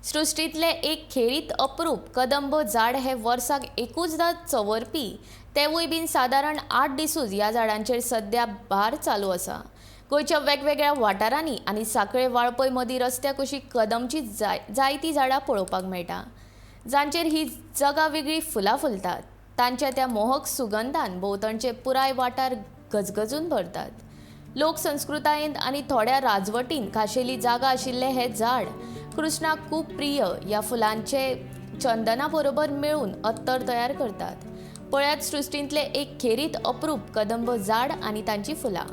सृश्टींतलें एक खेरीत अप्रूप कदंब झाड हे वर्साक एकूचदां चंवरपी, तेवूय बीन सादारण 8 दिसूच. ह्या झाडांचेर सद्या भार चालू आसा. गोंयच्या वेगवेगळ्या वाठारांनी आनी सांखळे, वाळपय मदीं रस्त्या कुशीक कदमची जायतीं झाडां पळोवपाक मेळटा, जांचेर ही जगा वेगळी फुलां फुलतात. तांच्या त्या मोहक सुगंधान भोंवतणचे पुराय वाठार गजगजून भरतात. लोकसंस्कृतायेंत आनी थोड्या राजवटीन खाशेली जागा आशिल्लें हें झाड कृष्णाक खूब प्रिय. ह्या फुलांचे चंदना बरोबर मेळून अत्तर तयार करतात. पळयात सृश्टींतलें एक खेरीत अप्रूप कदंब झाड आनी तांची फुलां.